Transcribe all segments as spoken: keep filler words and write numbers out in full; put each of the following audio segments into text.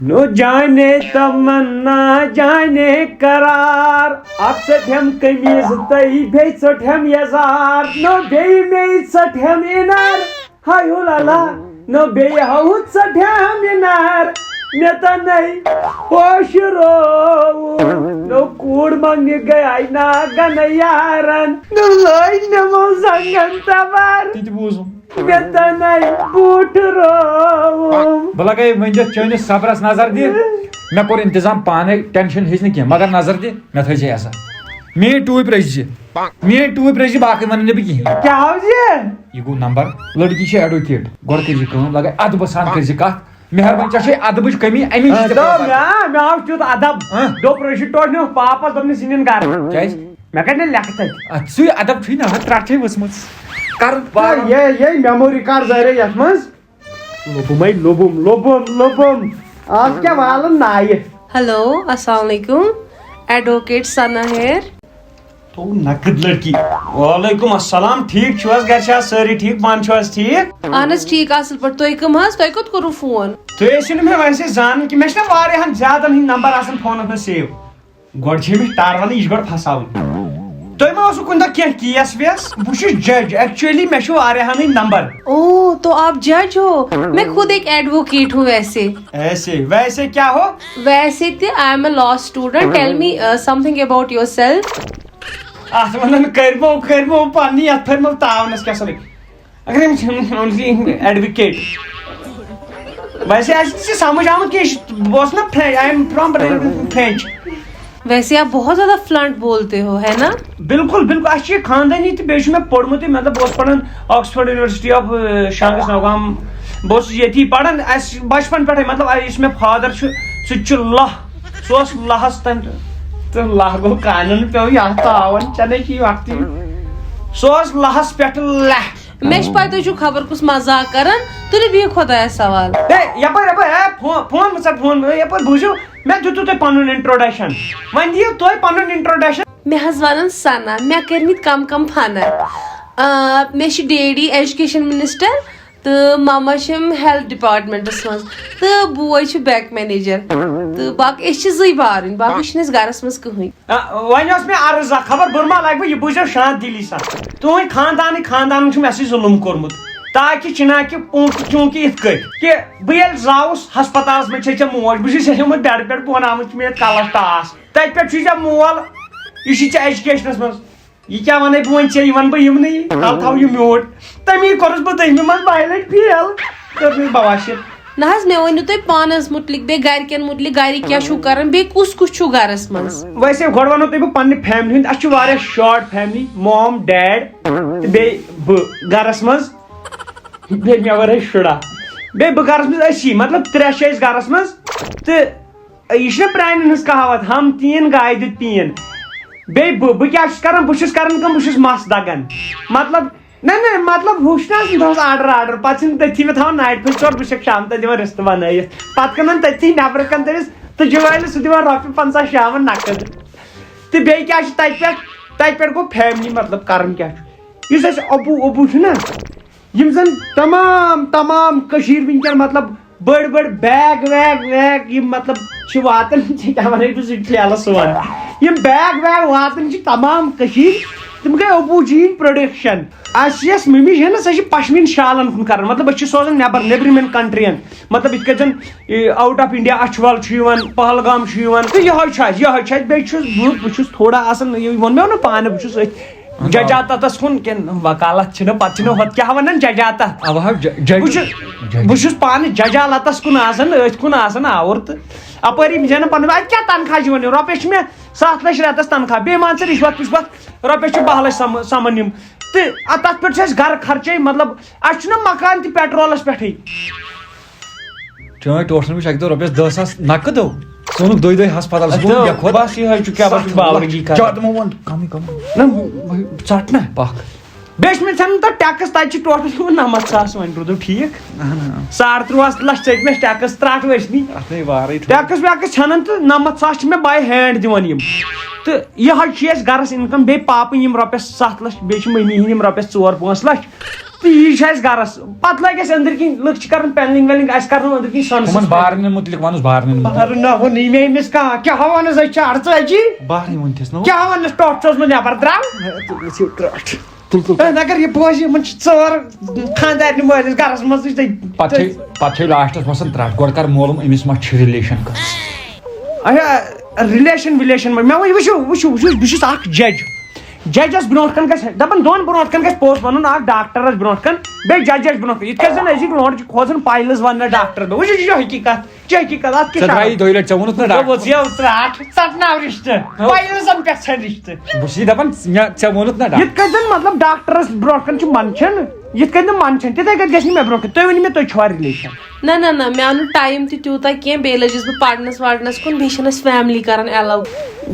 نو جانے تمنا جانے قرار، اکھ ژٔٹہم قمیٖض تہٕ بیٚیہِ ژٔٹہم یزار، نو بیٚیہِ مے ژٔٹہم اِنر، ہاے ہو لالا، نو بیٚیہِ ہاوُ ژٔٹہم اِنر، مےٚ تنے ہوش روو، نو کوٗر منٛگنہِ گٔیے ناگن یارن، نو لٲج نِمو زنگن تبر۔ تہِ تہِ بوٗزُم۔ مےٚ تنے بوٗٹھ رووُم۔ بہٕ لگے وۄنۍ دِتھ چٲنِس صبرس نظر دِ۔ مےٚ کوٚر انتظام پانے، ٹینشن ہیٚچھ نہٕ کینٛہہ، مگر نظر دِ، مےٚ تھٲے زِ عزت۔ میٲنۍ ٹوٗپۍ رٔچھۍ زِ، میٲنۍ ٹوٗپۍ رٔچھۍ زِ، باقٕے ونہٕ نہٕ بہٕ کِہیٖنۍ۔ کیٛاہ ہاو زِ؟ یہِ گوٚو نمبر، لڑکی چھِ ایڈوکیٹ، گۄڈٕ کٔرۍ زِ کٲم، لگے ادبہٕ سان کٔرۍ زِ کتھ۔ مہربٲنی، ژےٚ چھے ادبٕچ کمی، امی آ، چھِ ژےٚ دوٚپ، پرابلم۔ مےٚ، مےٚ آو تیُتھ ادب۔ ہاں؟ دوٚپ رٔچھِو ٹوٹھ نیوٗ پاپس، دوٚپنس یہِ نِن گرٕ۔ کیٛازِ؟ مےٚ کتہِ نہٕ لیکھٕ تتہِ۔ اتھ سُے ادب چھُے نہ، اتھ ترٛٹھ چھے ؤژھمٕژ۔ کرُن ہے، بارُن۔ یے، یے memory card زٲرے یتھ منٛز۔ لوٚبُم ہے، لوٚبُم، لوٚبُم، لوٚبُم۔ آز کیٛاہ والن نایہِ؟ ہیلو، السلام علیکم۔ ایڈووکیٹ ثنا ہیر۔ تو نقد لڑکی۔ وعلیکم السلام، ٹھیک چھو حظ؟ گھر چھا سٲری ٹھیک؟ پانہٕ چھو حظ ٹھیک؟ اہن حظ، ٹھیک، اصل پٲٹھۍ۔ تُہۍ کٕم حظ؟ تۄہہِ کوٚت کوٚروٕ فون؟ تُہۍ ٲسِو نہٕ مےٚ ویسے زانان کہِ مےٚ چھِنہ واریاہن زیادن ہٕنٛدۍ نمبر آسان فونس منٛز save۔ گۄڈٕ چھے مےٚ ٹر ونٕنۍ، یہِ چھِ گۄڈٕ پھساوٕنۍ۔ تۄہہِ ما اوسوٕ کُنہِ دۄہ کینٛہہ کیس ویس؟ بہٕ چھُس جج، actually مےٚ چھِ واریاہنٕے نمبر۔ او، تو آپ جج ہو؟ میں خود ایک ایڈووکیٹ ہوں ویسے۔ ایسے ویسے کیا ہو؟ ویسے تہِ I am a law student. Tell me, uh, something about yourself. اتھ ونان کٔرمو، کٔرمو پننی یتھ پھرمو تاونس کیٛاہ سا لگہِ؟ اگر أمِس only advocate۔ ویسے آسہِ نہٕ ژےٚ سمجھ آمُت کینٛہہ، یہِ چھُ، بہٕ اوسُس نا French, I am from French۔ ویسے آپ بہت زیادہ فلنٹ بولتے ہو، ہے نا؟ بالکل، بالکل، اَسہِ چھُ یہِ خاندٲنی تہٕ بیٚیہِ چھُ مےٚ پوٚرمُتٕے، مطلب، بہٕ اوسُس پران آکسفورڈ یونیورسٹی آف، آ، شانگس نوگام۔ بہٕ اوسُس ییٚتی پران، اَسہِ بچپن پٮ۪ٹھَے، مطلب، یُس مےٚ فادر چھُ، سُہ تہِ چھُ لَہہ، سُہ اوس لَہَس تَمہِ، تہٕ لَہہ گوٚو کانن پیوٚو یَتھ تاوَن، ژےٚ نَے چھُے وقتٕے۔ سُہ اوس لَہَس پٮ۪ٹھ لَہہ۔ مےٚ چھِ پَے تُہۍ چھِو خبر کُس مزاق کران۔ تُلِو بِہِو خۄدایَس حوالہٕ۔ ہے، یپٲرۍ، یپٲرۍ، ہے، فون، فون مہٕ ژَٹ، فون، ہے، یپٲرۍ بوٗزِو، مےٚ دیُتوُ تۄہہِ پَنُن introduction۔ وۄنۍ دِیِو تُہۍ پَنُن introduction۔ مےٚ حظ وَنان ثنا، مےٚ کٔرمٕتۍ کَم کَم فَنَر۔ آ، مےٚ چھِ ڈیڈی ایجوکیشن منسٹر تہٕ مَما چھِ ہیلتھ ڈپارٹمنٹَس منٛز تہٕ بوے چھُ بینک مینیجر تہٕ باقٕے أسۍ چھِ زٕے بارٕنۍ، باقٕے چھِنہٕ أسۍ گَرَس منٛز کٕہٕنۍ۔ آ، وۄنۍ اوس مےٚ عرض اکھ، خبر بُرٕ ما لگہِ بہٕ، یہِ بوٗزِو شانت دِلی سان۔ تُہٕنٛدۍ خاندانٕکۍ خاندانن چھُ مےٚ سۭتۍ ظُلُم کوٚرمُت۔ تاکہِ چِناکہِ پونٛکہِ چونٛکہِ یِتھ کٔٹھۍ کہِ بہٕ ییٚلہِ زاوُس ہسپتالس منٛز چھےٚ ژےٚ موج، بہٕ چھُس ییٚتہِ ہیوٚمُت بیڈٕ پٮ۪ٹھ بۄن آمُت چھُ مےٚ یَتھ کلس ٹاس۔ تَتہِ پٮ۪ٹھ چھُے ژےٚ مول، یہِ چھُے ژےٚ ایجوکیشنس منٛز۔ یہِ کیٛاہ وَنَے بہٕ وۄنۍ ژےٚ، یہِ وَنہٕ بہٕ یِمنٕے، تَلہٕ تھاو یہِ میوٗٹ۔ تَمی کوٚرُس بہٕ دٔہمہِ منٛز بایہِ لَٹہِ فیل۔ کٔر مےٚ بواشِر۔ نہ حظ، مےٚ ؤنِو تُہۍ پانَس مُتعلِق، بیٚیہِ گَرِکٮ۪ن مُتعلِق، گَرِکۍ کیٛاہ چھُو کَران، بیٚیہِ کُس کُس چھُو گَرَس منٛز؟ ویسے گۄڈٕ وَنو تۄہہِ بہٕ پنٛنہِ فیملی ہُنٛد، اَسہِ چھُ واریاہ شارٹ فیملی، مام، ڈیڈ تہٕ بیٚیہِ بہٕ گَرَس منٛز۔ بیٚیہِ مےٚ وَرٲے شُراہ۔ بیٚیہِ بہٕ گَرَس منٛز أسی، مطلب ترٛےٚ چھِ أسۍ گَرَس منٛز۔ تہٕ یہِ چھِنہ پرٛانٮ۪ن ہٕنٛز کہاوت، "ہم تین گایہِ دیُت پیٖن"۔ بیٚیہِ بہٕ، بہٕ کیٛاہ چھُس کَران؟ بہٕ چھُس کَران کٲم، بہٕ چھُس مَس دَگان۔ مطلب، نہ، نہ، مطلب، ہُہ چھُنہٕ آسان دۄہَس آرڈر، آرڈر، پَتہٕ چھِنہٕ تٔتھی مےٚ تھاوان نایٹ پھٔلۍ ژور، بہٕ چھَکھ شام تام دِوان رِستہٕ بَنٲیِتھ۔ پَتہٕ کٕنان تٔتھی نٮ۪برٕ کَنہِ تٔمِس تہٕ جُوالہِ سُہ دِوان رۄپیہِ پنٛژاہ شامَن نَقٕد۔ تہٕ بیٚیہِ کیٛاہ چھُ تَتہِ پٮ۪ٹھ؟ تَتہِ پٮ۪ٹھ گوٚو فیملی، مطلب، کَرُن کیٛاہ چھُ؟ یُس اَسہِ ابوٗ، ابوٗ چھُنہ، یِم زَن تمام، تمام کٔشیٖرِ وٕنکٮ۪ن، مطلب، بٔڑۍ بٔڑۍ بیگ ویگ ویگ یِم مطلب چھِ واتان، ژےٚ کیٛاہ وَنَے بہٕ، سُہ چھُ ٹھیلَس سُوان۔ یِم بیگ ویگ واتان چھِ تمام کٔشیٖرِ، تِم گٔے ابوٗ جی ہِنٛدۍ پرٛوڈَکشَن۔ اَسہِ یۄس مٔمی چھےٚ نہ، سۄ چھِ پشمیٖن شالَن کُن کَران، مطلب أسۍ چھِ سوزان نٮ۪بَر، نیٚبرِمٮ۪ن کَنٹرٛیَن، مطلب یِتھ کٔنۍ زَن، A, out of India Achabal چھُ یِوان، پہلگام چھُ یِوان، تہٕ یِہوٚے چھُ اَسہِ، یِہوٚے چھُ اَسہِ۔ بیٚیہِ چھُس بہٕ، بہٕ چھُس تھوڑا آسان، یہِ ووٚن مےٚ نہ پانہٕ، بہٕ چھُس أتھۍ ججاتتس کُن کِنہٕ وکالت چھِنہٕ، پتہٕ چھِنہٕ ہۄتھ کیٛاہ ونان ججاتت۔ اوا، ج-، جج-، بہٕ چھُس، جج۔ بہٕ چھُس پانہٕ ججالتس کُن آسان، أتھۍ کُن آسان آوُر تہٕ اپٲری زینان پنُن۔ اتہِ کیٛاہ تنخواہ چھِ یِوان؟ رۄپیس چھِ مےٚ ستھ لچھ رٮ۪تس تنخواہ، بیٚیہِ مان ژٕ رِشوت پِشوت، رۄپیس چھِ باہ لچھ سم-، سمان یِم۔ تہٕ ا-، تتھ پٮ۪ٹھ چھُ اَسہِ گرٕ خرچے، مطلب، اَسہِ چھُنہ مکان تہِ پیٹرولس پٮ۪ٹھٕے۔ چٲنۍ ٹوٹھن وٕچھ اَکہِ دۄہ رۄپیَس دَہ ساس نقد ہو۔ ژٕ اوٚنُکھ دۄیہِ دۄہہِ ہسپتال، ژٕ گوٚو اَدٕ بے خۄد۔ بس یِہوٚے چھُ، کیٛاہ بس چھُ ستھ باورٕ جی کران۔ چا تِمو ووٚن کمٕے کمٕے۔ نہ، وۄنۍ ژٹ نہ۔ پکھ۔ بیٚیہِ چھِ مےٚ ژھٮ۪نان تَتھ ٹیکٕس، تَتہِ چھِ ٹوٹل یِوان نَمَتھ ساس، وۄنۍ روٗدُو ٹھیٖک؟ اَہَن حظ۔ ساڑ ترٛواہ لَچھ ژٔٹۍ مےٚ ٹیکٕس ترٛٹھ وٕچھنی۔ اَتھ نَے وارٕے ٹھوٚل۔ ٹیکٕس ویکٕس ژھٮ۪نان تہٕ نَمَتھ ساس چھِ مےٚ باے ہینڈ دِوان یِم۔ تہٕ یہِ حظ چھِ اَسہِ گَرَس اِنکَم، بیٚیہِ پاپٕنۍ یِم رۄپیَس سَتھ لَچھ، بیٚیہِ چھِ مٔمی ہِنٛدۍ یِم رۄپیَس ژور پانٛژھ لَچھ۔ تہٕ یی چھِ اَسہِ گَرَس۔ پَتہٕ لَگہِ اَسہِ أنٛدٕرۍ کِنۍ، لُکھ چھِ کَران پینلِنٛگ وینلِنٛگ، اَسہِ کَرنو أنٛدٕرۍ کِنۍ سۄنہٕ سۭتۍ۔ بارنہِ مُتعلِق وَنُس، بارنہِ مُتعلق۔ بارٕ نہ ووٚن یہِ مےٚ أمِس کانٛہہ۔ کیٛاہ وَنَس أسۍ چھِ اَڑژَتجی؟ بارٕے ووٚن تِس نہ۔ کیٛاہ وَنَس ٹۄپھ ژوٚس منٛز نٮ۪بَر درٛاو؟ تُل، تُل، تُل، ترٛٹھ۔ تُل، تُل۔ ہے، مگر یہِ بوزِ، یِمَن چھِ ژور خانٛدارنہِ مٲلِس گَرَس منٛز تُہۍ۔ پَتہٕ چھے، پَتہٕ چھے لاسٹَس وَسان ترٛٹھ۔ گۄڈٕ کَر معلوٗم أمِس ما چھِ ریلیشَن کانٛہہ۔ اچھا، ریلیشَن وِلیشَن ما-، مےٚ وَنہِ، وٕچھِو، وٕچھِو، وٕچھِو، بہٕ چھُس اَکھ جج۔ ججَس برونٛٹھ کَنہِ گژھِ، دَپان دۄن برونٛٹھ کَنہِ گژھِ پوٚز وَنُن، اَکھ ڈاکٹَرَس برونٛٹھ کَنہِ، بیٚیہِ ججَس برونٛٹھ کَنہِ۔ یِتھ کٔنۍ زَن أزِکۍ لونٛڈٕ چھِ کھوژان فایلٕز وَننَس ڈاکٹَرَس، وٕچھِو، یہِ چھِ حقیٖقت، یہِ چھِ حقیٖقت، اَتھ کیٛاہ ژےٚ چھِ ترٛایی دۄیہِ لَٹہِ، ژےٚ ووٚنُتھ نہ ڈاکٹر۔ ژےٚ ووٚژھ یَو ترٛٹھ، ژَٹناو رِشتہٕ، ہو۔ فایلٕزَن پٮ۪ٹھ ژھٮ۪ن رِشتہٕ۔ بہٕ چھُس یہِ دَپان، مےٚ، ژےٚ ووٚنُتھ نہ ڈاکٹر۔ یِتھ کٔنۍ زَن مطلب ڈاکٹرَس برونٛٹھ کَنہِ چھُ منٛدچھان، یِتھ کٔنۍ نہٕ منٛدچھان، تِتھَے کٔنۍ گژھِ نہٕ مےٚ برونٛہہ کَنہِ۔ تُہۍ ؤنِو مےٚ، تُہۍ چھِوا ریلیشَن؟ نہ، نہ، نہ، مےٚ آو نہٕ ٹایم تہِ تیوٗتاہ کینٛہہ، بیٚیہِ لٔجِس بہٕ پَرنَس وَرنَس کُن، بیٚیہِ چھَنہٕ اَسہِ فیملی کَران ایلاو۔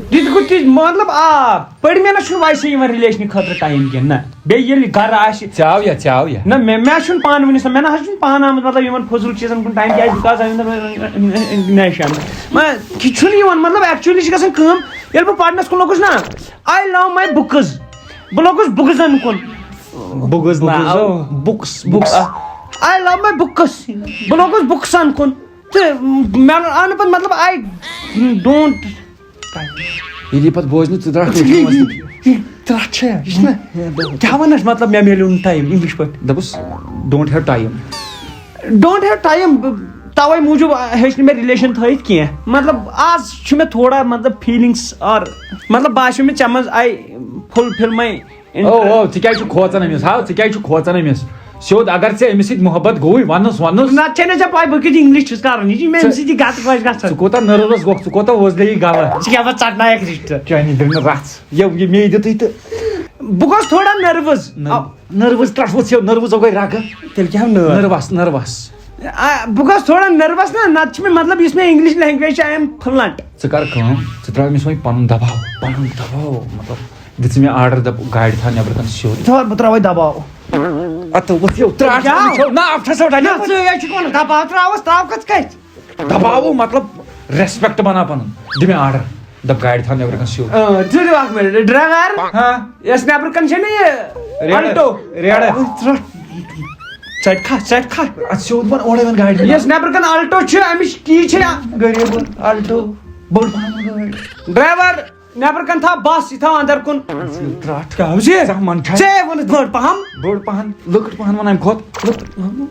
تِتھ کُن تہِ مطلب، آ، پٔرۍ مےٚ نہ چھُنہٕ ویسے یِوان ریلیشنہِ خٲطرٕ ٹایم کینٛہہ، نہ۔ بیٚیہِ ییٚلہِ گَرٕ آسہِ۔ ژےٚ آو یا، ژےٚ آو یا؟ نہ، مےٚ، مےٚ چھُنہٕ پانہٕ وٕنِس، مےٚ نہ حظ چھُنہٕ پانہٕ آمُت مطلب یِمَن فضوٗل چیٖزَن کُن ٹایم، کیٛازِ because I am the nation۔ مہ، یہِ چھُنہٕ یِوان مطلب، actually چھِ گژھان کٲم، ییٚلہِ بہٕ پَرنَس کُن لوٚگُس نہ، I love my books۔ بہٕ لوٚگُس بُکزَن کُن۔ بُکٕز نہ، بُکٕز، آ، آ۔ بُکٕس، بُکٕس۔ I love my books۔ بہٕ لوٚگُس بُکسَن کُن۔ تہٕ مےٚ آو نہٕ پَتہٕ مطلب، I don't۔ ییٚلہِ یہِ پَتہٕ بوزِ نہٕ، ژٕ درٛاکھ یہِ، یہِ، یہِ، یہِ ترٛٹھ چھےٚ، یہِ چھِنہ۔ کیٛاہ وَنَس مطلب، مےٚ میلیو نہٕ ٹایم اِنٛگلِش پٲٹھۍ۔ دوٚپُس، don't have time۔ Don't have time۔ تَوَے موٗجوٗب ہیٚچھ نہٕ مےٚ ریلیشَن تھٲیِتھ کینٛہہ۔ مطلب، آز چھُ مےٚ تھوڑا مطلب feelings or مطلب باسیو مےٚ ژےٚ منٛز I fulfill my او، او، ژٕ کیٛازِ چھُکھ کھوژان أمِس؟ ہاو، ژٕ کیٛازِ چھُکھ کھوژان أمِس؟ سیوٚد اگر ژےٚ أمِس سۭتۍ محبت گوٚوُے، وَنُس، وَنُس۔ نَتہٕ چھےٚ نہٕ ژےٚ پَے بہٕ کِتھ اِنٛگلِش چھُس کَران۔ یہِ چھِ مےٚ أمِس سۭتۍ یہِ گَتہٕ خۄش گژھان۔ ژٕ کوٗتاہ نٔروَس گوٚکھ، ژٕ کوٗتاہ وۄزلے یہِ گَلہٕ۔ ژٕ کیٛاہ پَتہٕ ژَٹنایَکھ رِشتہٕ؟ چانی دِل نہٕ رَژھ۔ یہِ، یہِ مے دِتُے تہٕ۔ بہٕ گوٚوُس تھوڑا نٔروَس۔ نٔر-، آ۔ نٔروَس ترٛٹھ ووٚتھ سیوٚد، نٔروَس زَو گٔے رَگہٕ۔ تیٚلہِ کیٛاہ نٲر؟ Nervous, nervous. آ، بہٕ گوٚوُس تھوڑا نٔروَس نہ، نَتہٕ چھِ مےٚ مطلب یُس مےٚ اِنٛگلِش لینٛگویج چھِ، I am fluent۔ ژٕ کَر کٲم، ژٕ ترٛاو أمِس وۄنۍ پَنُن دَباو، پَنُن دَباو، مطلب۔ دِژ مےٚ آرڈر، دَپ، گاڑِ تھاو نٮ۪برٕ کَنہِ سیوٚد۔ تھاو، بہٕ ترٛاوَے دَباو۔ اَتھ وۄتھ یو، ترٛٹھ کیٛاہ؟ وٕچھو۔ نہ، اَتھ ہسا وۄتھ۔ نہ، ژٕ ہے چھُکھ وَنان دَباو ترٛاوَس، ترٛاو کَتھ کَتھِ؟ دَباوو مطلب respect بَناو پَنُن۔ دِ مےٚ آرڈر۔ دَپ، گاڑِ تھاو نٮ۪برٕ کَنہِ سیوٚد۔ آ، ژٕ دِ اَکھ مِنٹ۔ ڈرٛایوَر، ہاں؟ یَس نٮ۪برٕ کَنہِ چھےٚ نہ یہِ ریڈ، Alto؟ ریڈ۔ ژَٹھ کھا، ژَٹھ کھا۔ اَتھ سیوٚد بَن اورَے وۄنۍ گاڑِ منٛز۔ یَس نٮ۪برٕ کَنہِ Alto چھِ، اَمِچ کی چھےٚ۔ غریٖب Alto، بٔڑ پَہَم گٲڑۍ۔ ڈرٛایوَر، نٮ۪برٕ کَنہِ تھاو بَس، یہِ تھاو اَندَر کُن۔ رَٹھ۔ کیٛاہ حظ یہِ؟ ژٕ ہا منٛدچھان۔ ژےٚ ووٚنُتھ بٔڑ پَہَم۔ بٔڑ پَہَن، لۄکٕٹ پَہَن وَنان کھۄتھ۔ لۄکٕٹ پَہَن۔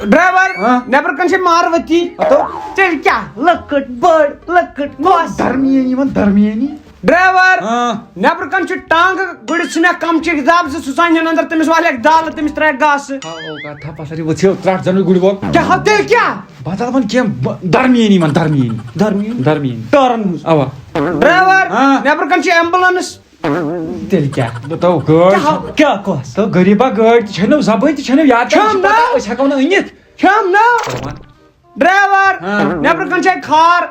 ڈرٛایوَر، ہاں؟ نٮ۪برٕ کَنہِ چھِ ماروتی۔ ہَتو۔ تیٚلہِ کیٛاہ؟ لۄکٕٹ، بٔڑ، لۄکٕٹ، کۄس؟ درمیٲنی وَن، درمیٲنی۔ ڈرٛایوَر، ہاں۔ نٮ۪برٕ کَنہِ چھِ ٹانٛگہٕ، گُرِس ژھٕنَکھ کَمچہِ حِساب زِ سُہ ژَنہِ ہَن اَندَر، تٔمِس والٮ۪کھ دالہٕ، تٔمِس ترٛایَکھ گاسہٕ۔ ہاو، او، کَتھ ہا پَسَر، یہِ وٕچھِو، ترٛٹھ زَنٕے گُرۍ وول۔ کیٛاہ ہا، تیٚلہِ کیٛاہ؟ بہٕ ہَسا دَپان کینٛہہ، بہٕ، درمیٲنی وَن، درمیٲنی۔ درمیٲنی؟ درمیٲنی۔ ٹٲرَن ہٕنٛز۔ اَوا۔ ڈرٛایوَر، ہاں۔ نٮ۪برٕ کَنہِ چھِ ایمبولینس۔ تیٚلہِ کیٛاہ؟ بہٕ تھاوٕ گٲڑۍ۔ کیٛاہ ہا-، کیٛاہ کۄس؟ تہٕ غریٖبا گٲڑۍ تہِ چھَنہٕ، زَبٲنۍ تہِ چھَنہٕ، یاد چھَنہٕ، چھَم چھِ پَتہ، نا۔ أسۍ ہٮ۪کو نہٕ أنِتھ۔ چھَم نا۔ ژٕ وَن۔ ڈرٛایوَر، ہاں۔ نٮ۪برٕ کَنہِ چھےٚ کھار۔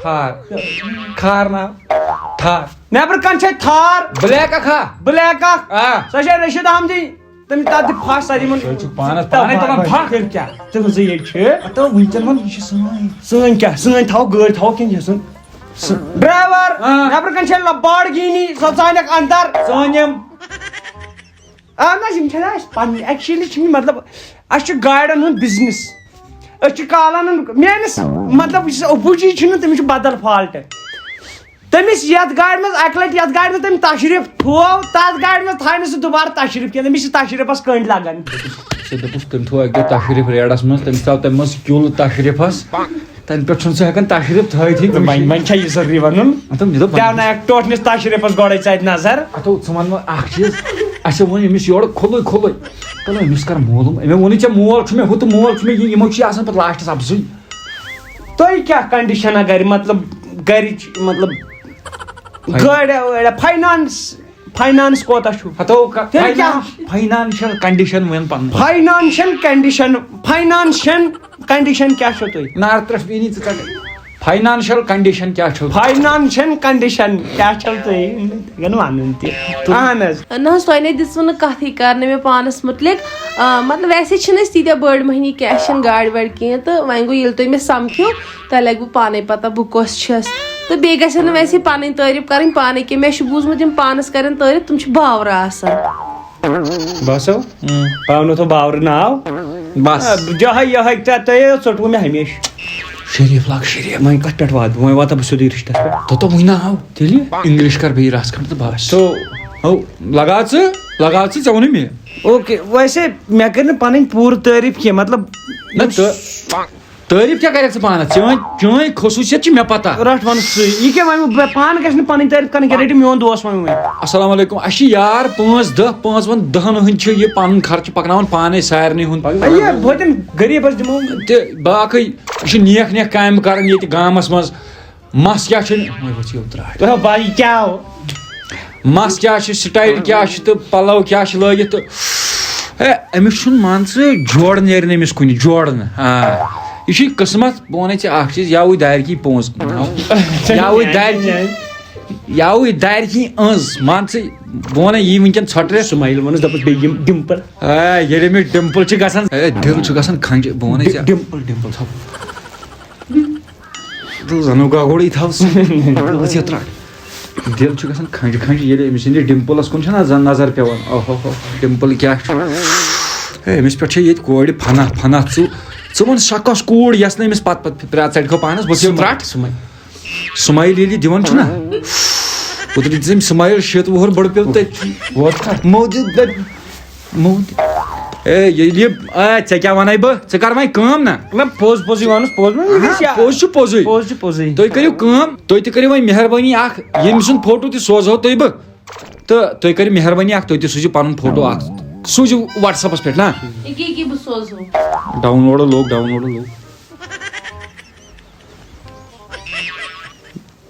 تھار۔ کھار نا۔ تھار۔ نٮ۪برٕ کَنہِ چھےٚ تھار۔ بلیک اَکھ ہا؟ بلیک اَکھ۔ آ۔ سۄ چھےٚ رشیٖد احمدٕنۍ۔ تٔمۍ تَتھ دِ پھَش سا یِمَن۔ تُہۍ چھِو پانَس پانَے تَلان پھَش۔ تیٚلہِ کیٛاہ؟ تُہٕنٛزٕے یے چھِ۔ ہَتو وٕنکٮ۪ن وَن، یہِ چھِ سٲنۍ۔ سٲنۍ کیٛاہ؟ سٲنۍ تھاوو گٲڑۍ، تھاوو کِنہٕ یہِ سٲنۍ؟ سُہ ڈرٛایوَر، ہاں۔ نٮ۪برٕ کَنہِ چھےٚ لَمبارگینی، سۄ ژانٮ۪کھ اَندَر۔ ژٲنۍ یِم۔ اَہَن حظ، یِم چھِنہٕ اَسہِ پَنٕنۍ۔ Actually چھِ مےٚ مطلب، اَسہِ چھُ گاڑٮ۪ن ہُنٛد business۔ أسۍ چھِ کالَن ہُنٛد، میٛٲنِس مطلب، یُس opposite چھُنہٕ، تٔمِس چھُ بدل fault۔ تٔمِس یَتھ گاڑِ منٛز، اَکہِ لَٹہِ یَتھ گاڑِ منٛز تٔمۍ تشریٖف تھوو، تَتھ گاڑِ منٛز تھایہِ نہٕ سُہ دُبارٕ تشریٖف کینٛہہ۔ تٔمِس چھِ تشریٖفَس کٔنٛڈۍ لَگان۔ ژےٚ دوٚپُس، تٔمۍ تھوو اَکہِ دۄہ تشریٖف ریڈَس منٛز، تٔمِس آو تَمہِ منٛز کیُل تشریٖفَس۔ تَنہٕ پٮ۪ٹھ چھُنہٕ سُہ ہٮ۪کان تشریٖف تھٲیتھٕے تہٕ وۄنۍ، کُنہِ وۄنۍ چھا یہِ ضروٗری وَنُن؟ مطلب، مےٚ دوٚپ، ترٛاونایَکھ ٹوٹھنِس تشریٖفَس گۄڈَے ژَتہِ نظر۔ ہَتو، ژٕ وَن وۄنۍ اَکھ چیٖز، اَسہِ ووٚن أمِس یورٕ کھُلٕے کھُلٕے، تَلہٕ أمِس کَر معلوٗم، أمۍ ووٚنُے ژےٚ مول چھُ مےٚ ہُہ تہٕ مول چھُ مےٚ یہِ، یِمو چھِ آسان پَتہٕ لاسٹَس اَپزُے۔ تۄہہِ کیٛاہ condition گَرِ، مطلب، گَرِچ، مطلب، فاین- گٲڑۍ وٲڑۍ، finance، finance کوٗتاہ چھُ؟ ہَتو، تیٚلہِ کیٛاہ؟ Financial condition وَن پَنُن۔ Financial condition، financial condition کیٛاہ چھو تۄہہِ؟ نار ترٛٹھ بیٖنی ژٕ ژَٹَے۔ فاینانشل کنڈیشن کیٛاہ چھو؟ فاینانشل کنڈیشن کیٛاہ چھو تۄہہِ؟ تۄہہِ گٔنو ونُن تہِ۔ اہن حظ۔ نہ حظ، تۄہہِ نے دِژوٕ نہٕ کتھٕے کرنہٕ مےٚ پانس مُتعلق۔ آ، مطلب، ویسے چھِنہٕ أسۍ تیٖتیٛاہ بٔڑۍ مٔہنی کینٛہہ، اَسہِ چھَنہٕ گاڑِ واڑِ کینٛہہ، تہٕ وۄنۍ گوٚو، ییٚلہِ تُہۍ مےٚ سمکھِو، تۄہہِ لگوٕ پانے پتہ بہٕ کۄس چھَس۔ تہٕ بیٚیہِ گژھن نہٕ ویسے پنٕنۍ تعریف کرٕنۍ پانے کینٛہہ، مےٚ چھُ بوٗزمُت یِم پانس کرن تعریف، تِم چھِ باورٕ آسان۔ بس ہو، پاونو تو باورٕ ناو۔ بس۔ آ، جہے یہے ژےٚ تۄہے ژوٚٹوٕ مےٚ ہمیشہٕ۔ شریف لاگ شریف۔ وۄنۍ کتھ پٮ۪ٹھ واتہٕ بہٕ؟ وۄنۍ واتہٕ بہٕ سیوٚدُے رشتس پٮ۪ٹھ۔ تہٕ تو وۄنۍ ناو۔ تیٚلہِ؟ انگلش کر بیٚیہِ رژھ کھنڈ تہٕ بس۔ تو، ہو، لگاو ژٕ، لگاو ژٕ، ژےٚ ووٚنُے مےٚ۔ اوکے، ویسے مےٚ کٔر نہٕ پنٕنۍ پوٗرٕ تعریف کینٛہہ، مطلب، نہ یِم تہٕ تعریف کیٛاہ کرکھ ژٕ پانس؟ چٲنۍ، چٲنۍ خصوٗصیت چھِ مےٚ پتہ۔ رٹھ وَنہٕ سُے۔ یہِ کیٛاہ وَنہٕ بہٕ؟ پانہٕ گژھِ نہٕ پنٕنۍ تعریف کرٕنۍ کینٛہہ، رٔٹِو میون دوس وۄنۍ وۄنۍ۔ السلام علیکم۔ اَسہِ چھِ یار پانٛژھ دَہ، پانٛژھ وَن دَہَن ہٕنٛدۍ چھِ یہِ پنُن خرچہٕ پکناوان پانے سارنٕے ہُنٛد۔ یہِ بہٕ ہیٚتٮ۪ن غریٖبس دِمو۔ تہٕ باقٕے یہِ چھِ نیک نیک کامہِ کران ییٚتہِ گامس منٛز۔ مس کیٛاہ چھِ؟ وۄنۍ ؤژھ یہِ ترٛٹھ۔ تہٕ بھائی کیٛاہ ہو؟ مس کیٛاہ چھِ، سٹایل کیٛاہ چھِ تہٕ پلو کیٛاہ چھِ لٲگِتھ تہٕ، ہے، أمِس چھُنہٕ، مان ژٕ، جوڑ نیرِ نہٕ أمِس کُنہِ، جوڑ نہٕ۔ آ، یہِ چھُے قٕسمت۔ بہٕ وَنَے ژےٚ اَکھ چیٖز، یاوٕے دارِ کی پونٛسہٕ، یاوٕے دارِ کی، یاوٕے دارِ کی أنٛز، مان ژٕ۔ بہٕ وَنَے یی وٕنکٮ۪ن ژھۄٹرِس۔ سمایل وَنَس، دَپَس بیٚیہِ یِم ڈِمپل۔ ہے، ییٚلہِ أمِس ڈِمپل چھِ گژھان، ہے، دِل چھُ گژھان کھنٛجہِ، بہٕ وَنَے ژےٚ۔ ڈِمپل، ڈِمپل، ژھۄپ۔ تہٕ زَنو گاگوڑٕے تھاو سُہ۔ دِلَس یہِ ترٛٹھ۔ دِل چھُ گژھان کھنٛجہِ کھنٛجہِ، ییٚلہِ أمۍ سٕنٛدِ ڈِمپلَس کُن چھَنہ زَن نظر پٮ۪وان۔ اوہ ہو ہو، ڈِمپل کیٛاہ چھُ؟ ہے، أمِس پٮ۪ٹھ چھےٚ ییٚتہِ کورِ فنا، فنا۔ ژٕ، ژٕ وَن سۄ کۄس کوٗر، یۄس نہٕ أمِس پَتہٕ، پَتہٕ پرٛا-، ژَٹہِ کھو پانَس، بہٕ چھَس یہِ ترٛٹھ۔ سُمَے۔ سُمایِل ییٚلہِ یہِ دِوان چھُنہ، اوترٕ دِژ أمۍ سُمایِل شیٖتھ وُہُر بٔڑ پیوٚو تٔتھی۔ ووت کَتھ؟ موٗدۍ دَپہِ، موٗدۍ۔ اے، ییٚلہِ یہِ، اے، ژےٚ کیٛاہ وَنَے بہٕ؟ ژٕ کَر وۄنۍ کٲم نہ۔ نہ، پوٚز، پوٚزُے وَنُس، پوٚز وَنُس، یہِ اہا، چھِ پوٚز چھُ پوٚزُے۔ پوٚز چھُ پوٚزُے۔ تُہۍ کٔرِو کٲم، تُہۍ تہِ کٔرِو وۄنۍ مہربٲنی اَکھ، ییٚمۍ سُنٛد فوٹو تہِ سوزہو تُہۍ بہٕ، تہٕ تُہۍ کٔرِو مہربٲنی اَکھ، تُہۍ تہِ سوٗزِو پَنُن فوٹو اَکھ، سوٗزِو WhatsApp-س پٮ۪ٹھ نا۔ ییٚکیٛاہ، ییٚکیٛاہ بہٕ سوزہو۔ Download لوٚگ، download لوٚگ۔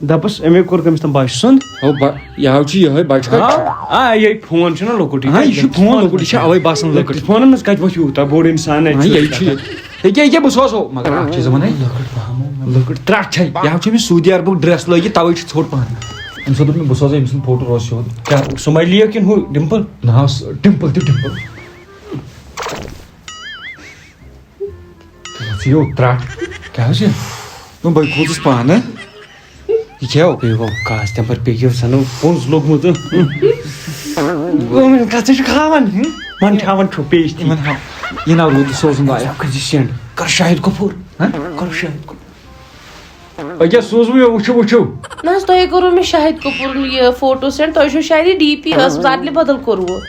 دَپُس، أمۍ کوٚر کٔمِس تام بَچہٕ سُنٛد؟ ہو، بَ-، یہِ ہاو چھُ یِہوٚے بَچہٕ کَتہِ چھُ؟ آ، یہِ فون چھُنہ لۄکُٹ، یہِ ہاں، کَتہِ یہِ چھُ گژھِ؟ فون لۄکُٹ، یہِ چھا اَوَے باسان لۄکٕٹ؟ فونَن منٛز کَتہِ وۄتھِ یوٗتاہ بوٚڑ اِنسان اَتہِ ہاں، چھُ یہِ چھُ یہِ۔ ییٚکیٛاہ، ییٚکیٛاہ، بہٕ سوزہو، مگر اَکھ چیٖز وَنَے۔ لۄکٕٹ پَہَم۔ لۄکٕٹ ترٛٹھ چھَے۔ یہِ ہاو چھُ أمِس سعودی عربُک dress لٲگِتھ، تَوَے چھُ ژھوٚٹ پَہَن۔ أمۍ سوٗز دوٚپ مےٚ، بہٕ سوزَے أمۍ سُنٛد فوٹو روز سیوٚد۔ کیٛاہ، سُمَیلِیا کِنہٕ ہُہ ڈِمپٕل؟ نہ حظ، ڈِمپٕل تہِ ڈِمپٕل۔ ژٕ یو ترٛٹھ۔ کیٛاہ حظ چھِ؟ نہ، بہٕ کھوٗژُس پانہٕ۔ یہِ کیٛاہ ہو؟ بیٚیہِ گوٚو کاس تَمہِ پَتہٕ پیٚیہِ یہِ زَن پوٚز لوٚگمُت۔ وۄنۍ کَتھ ژٕ چھُکھ ہاوان؟ وۄنۍ چھُ ہاوان چھُ پیش تہِ۔ یِمَن ہاو-، یہِ ناو روٗد سوزُن لایق۔ کٔرۍ زِ send۔ کَر شاہد کپوٗر۔ ہہ؟ کَر شاہد کپوٗر۔ أکیٛاہ سوٗزوٕ مےٚ، وٕچھِو، وٕچھِو۔ نہ حظ، تۄہہِ کوٚروٕ مےٚ شاہد کپوٗرُن یہِ فوٹو send، تۄہہِ چھُو شاید یہِ D P ٲسمٕژ، اَدلہِ بدل کوٚروٕ۔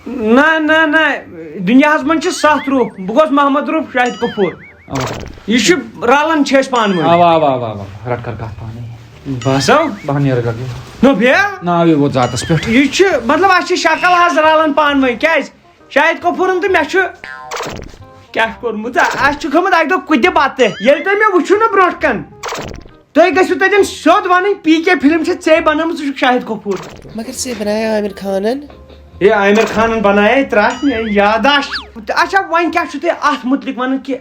نہ، نہ، نہ، دُنیاہَس منٛز چھِ سَتھ روٗپ۔ بہٕ گوس محمد روٗپ شاہد کپوٗر۔ اَوا۔ یہِ چھُ رَلان چھِ أسۍ پانہٕ ؤنۍ۔ اَوا، اَوا، اَوا، اَوا۔ رَٹ کَر کَتھ پانَے۔ بَس ہو۔ بہٕ ہا نیرٕ گَرٕ۔ نہ بیٚیہِ؟ ناوٕے ووت ذاتَس پٮ۪ٹھ۔ یہِ چھُ، مطلب، اَسہِ چھِ شکل حظ رَلان پانہٕ ؤنۍ۔ کیٛازِ؟ شاہد کپوٗرَن تہٕ مےٚ چھُ کیٛاہ کوٚرمُت؟ اَسہِ چھُ کھیوٚمُت اَکہِ دۄہ کُدِ بَتہٕ۔ ییٚلہِ تُہۍ مےٚ وٕچھِو نہٕ برونٛٹھ کَن، تُہۍ گٔژھِو تَتٮ۪ن سیوٚد وَنٕنۍ، پی کے فِلم چھِ ژےٚ بَنٲومٕژ، ژٕ چھُکھ شاہد کپوٗر۔ مگر ژےٚ بَنایے عامر خانَن۔ ہے، عامر خانَن بَنایے ترٛٹھ، مےٚ یادداشت۔ تہٕ اچھا، وۄنۍ کیٛاہ چھُو تُہۍ اَتھ مُتعلِق وَنان کہِ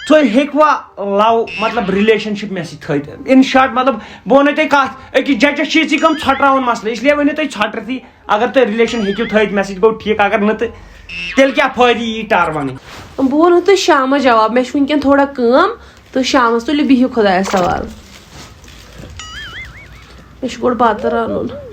تُہۍ ہیٚکوا love، مطلب، relationship مےٚ سۭتۍ تھٲوِتھ؟ In short، مطلب، بہٕ وَنو تۄہہِ کَتھ، أکِس ججَس چھِ یِژٕے کٲم ژھۄٹراوُن مسلہٕ، اس لیے ؤنِو تُہۍ ژھۄٹرِتھٕے۔ اگر تُہۍ relation ہیٚکِو تھٲوِتھ مےٚ سۭتۍ گوٚو ٹھیٖک، اگر نہٕ تہٕ تیٚلہِ کیٛاہ فٲیدٕ یی ٹَر وَنٕنۍ؟ بہٕ وَنو تۄہہِ شامَس جواب، مےٚ چھُ وٕنکٮ۪ن تھوڑا کٲم، تہٕ شامَس تُلِو بِہِو خۄدایَس حوالہٕ۔ مےٚ چھُ گۄڈٕ بَتہٕ رَنُن۔